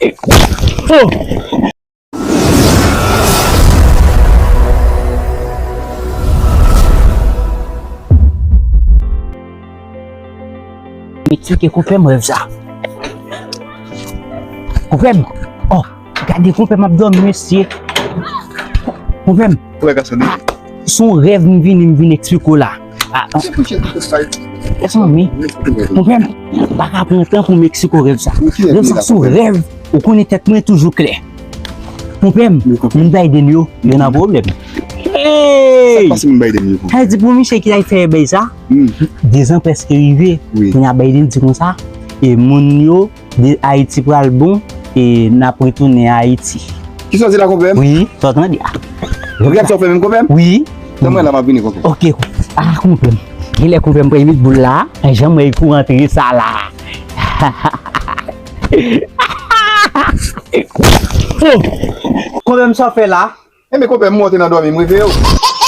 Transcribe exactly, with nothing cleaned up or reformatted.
Oh! M eksplike konpè m rèv sa. Konpè m. Oh, gade konpè m ap dòmi, mesye. Konpè m. Wè gason de. Se yon rèv m vini, m vin eksplike w la. Ah, ah. Mezanmi. Konpè m. Pa ka pran tan pou m eksplike w rèv sa. Rèv sa se yon rèv. Ou konnen tèt mwen toujou klè. Konpè m. Moun Biden yo, yo nan pwoblèm. Hey! Sa k pase moun Biden yo? Sa di pou misye ki t al fè bay sa. Dezan prèske rive. Kounye a Biden di konsa, e moun yo, de Ayiti pral bon, e n ap retounen Ayiti. Kisa w di la, konpè m? Wi, sa w tande a. Regarde sa w fè menm, konpè m? Wi. Tann mwen la, m ap vini, konpè m. Ok. Ah, konpè m. Genlè konpè m pral met boul la. Jan mwen kou rantre sa la. Oh! Konpè m, sa w fè la? Enben, konpè m, monte nan dòmi, m reveye w.